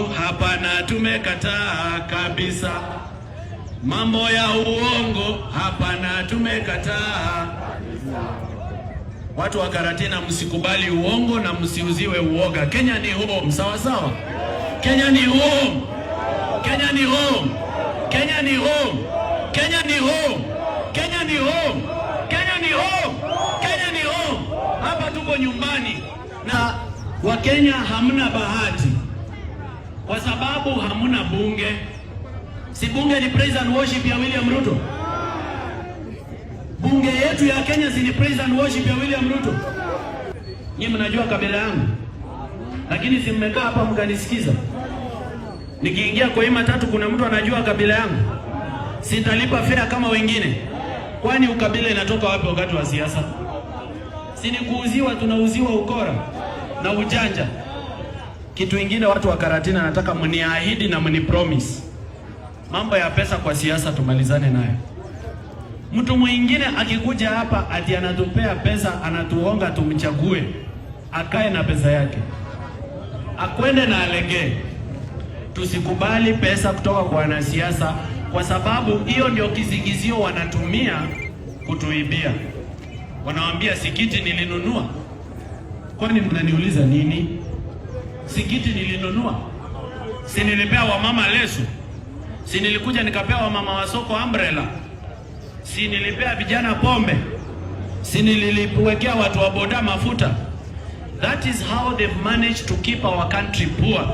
Uongo hapana, tumekataa kabisa. Mambo ya uongo hapana, tumekataa. Watu wa Karatina, msikubali uongo na msiuziwe uoga. Kenya ni home, sawa sawa. Kenya ni home. Kenya ni home. Kenya ni home. Kenya ni home. Kenya ni home. Kenya ni home. Kenya ni home. Hapa tuko nyumbani na Wakenya hamna bahati kwa sababu hamna bunge. Si bunge ni praise and worship ya William Ruto? Bunge yetu ya Kenya si ni praise and worship ya William Ruto? Nyinyi mnajua kabila yangu, lakini si mmekaa hapa mkanisikiza. Nikiingia kwa hii matatu, kuna mtu anajua kabila yangu? Sitalipa fare kama wengine? Kwani ukabila inatoka wapi wakati wa siasa? Si ni kuuziwa, tunauziwa ukora na ujanja. Kitu ingine, watu wa Karatina, nataka mniahidi na mnipromise, mambo ya pesa kwa siasa tumalizane nayo. Mtu mwingine akikuja hapa ati anatupea pesa, anatuonga tumchague, akae na pesa yake, akwende na alegee. Tusikubali pesa kutoka kwa wanasiasa, kwa sababu hiyo ndio kisingizio wanatumia kutuibia. Wanawambia si kiti nilinunua. Kwani mnaniuliza nini? Si kiti nilinunua? Si nilipea wamama leso? Si nilikuja nikapea wamama wa soko umbrella? Si nilipea vijana pombe? Si nililiwekea watu wa boda mafuta? That is how they've managed to keep our country poor.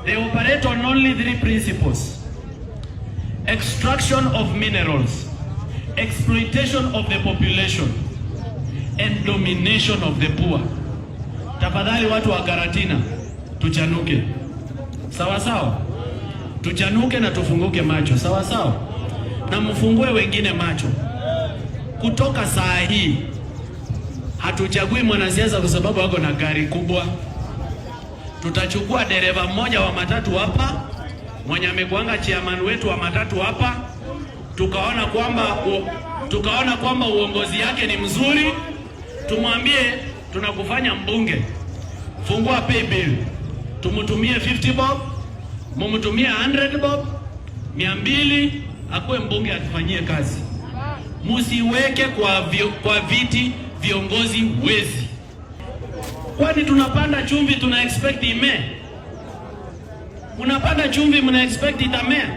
They operate on only three principles: extraction of minerals, exploitation of the population, and domination of the poor. Tafadhali watu wa Karatina, tuchanuke. Sawa sawa, tuchanuke na tufunguke macho, sawa sawa, na mfungue wengine macho. Kutoka saa hii hatuchagui mwanasiasa kwa sababu ako na gari kubwa. Tutachukua dereva mmoja wa matatu hapa mwenye amekuanga chairman wetu wa matatu hapa, tukaona kwamba uongozi yake ni mzuri, tumwambie tunakufanya mbunge, fungua pay bill, tumtumie 50 bob, mumtumie 100 bob, 200, akuwe mbunge atufanyie kazi. Musiweke kwa viti viongozi wezi. Kwani tunapanda chumvi tuna expect imee? Unapanda chumvi mna expect itamea?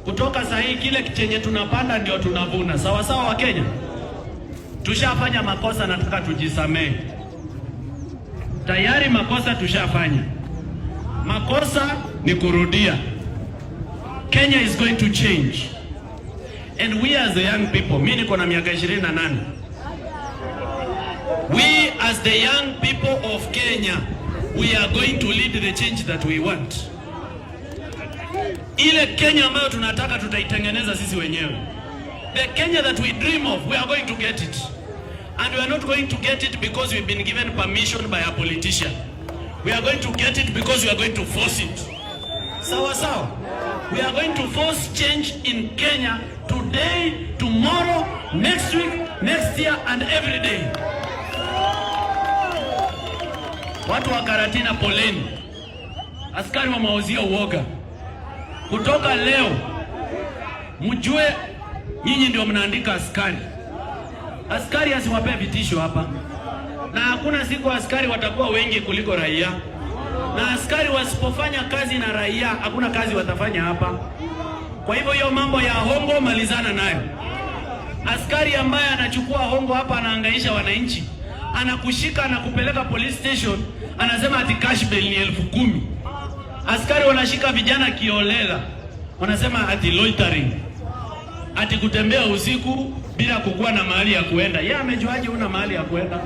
Kutoka saa hii kile chenye tunapanda ndio tunavuna. Sawa sawa, Wakenya? Tushafanya makosa, nataka tujisamee. Tayari makosa tushafanya. Makosa ni kurudia. Kenya is going to change. And we as the young people, mimi niko na miaka 28. We as the young people of Kenya, we are going to lead the change that we want. Ile Kenya ambayo tunataka tutaitengeneza sisi wenyewe. The Kenya that we dream of, we are going to get it. And we are not going to get it because we've been given permission by a politician. We are going to get it because we are going to force it. Sawa sawa. We are going to force change in Kenya today, tomorrow, next week, next year and every day. Watu wa Karatina, poleni. Askari wamewauzia uoga. Kutoka leo mjue nyinyi ndio mnaandika askari. Askari asiwapee vitisho hapa, na hakuna siku askari watakuwa wengi kuliko raia, na askari wasipofanya kazi na raia, hakuna kazi watafanya hapa. Kwa hivyo hiyo mambo ya hongo malizana nayo. Askari ambaye anachukua hongo hapa anahangaisha wananchi, anakushika na kupeleka police station, anasema ati cash bail ni 10,000. Askari wanashika vijana kiholela, wanasema ati loitering, ati kutembea usiku bila kukuwa na mahali ya kuenda. Yeye amejuaje una mahali ya kuenda?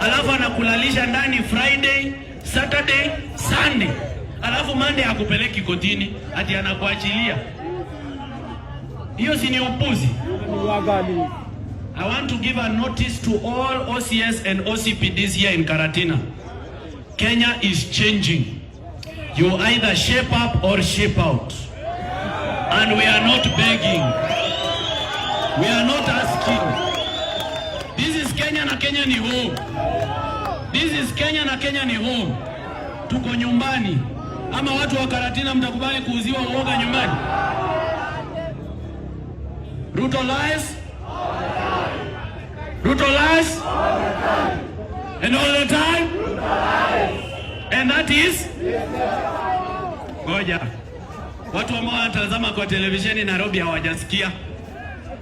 Alafu anakulalisha ndani Friday, Saturday, Sunday, alafu Monday hakupeleki kotini, ati anakuachilia. Hiyo si ni upuzi? I want to give a notice to all OCS and OCPDs here in Karatina. Kenya is changing. You either shape up or shape out. And we are not begging. We are not asking. This is Kenya na Kenya ni home. This is Kenya na Kenya ni home. Tuko nyumbani. Ama watu wa Karatina mtakubali kuuziwa uoga nyumbani? Ruto lies. Ruto lies. And all the time. And that is Ngoja. Watu ambao wanatazama kwa televisheni Nairobi hawajasikia.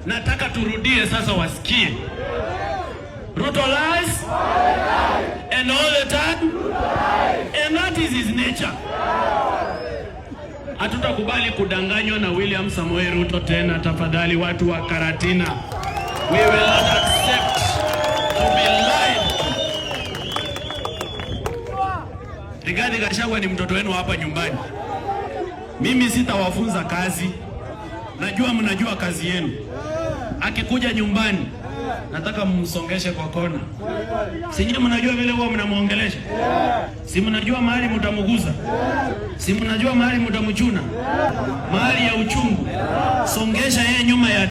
Nataka turudie sasa wasikie. Ruto lies and all the time and that is his nature. Hatutakubali kudanganywa na William Samoei Ruto tena, tafadhali watu wa Karatina. We will not accept to be lied to. Rigathi Gachagua ni mtoto wenu hapa nyumbani. Mimi sitawafunza kazi, najua mnajua kazi yenu. Akikuja nyumbani, nataka mumsongeshe kwa kona. Si nyinyi mnajua vile huwa mnamuongelesha? Si mnajua mahali mtamuguza? Si mnajua mahali mtamchuna? Mahali ya uchungu.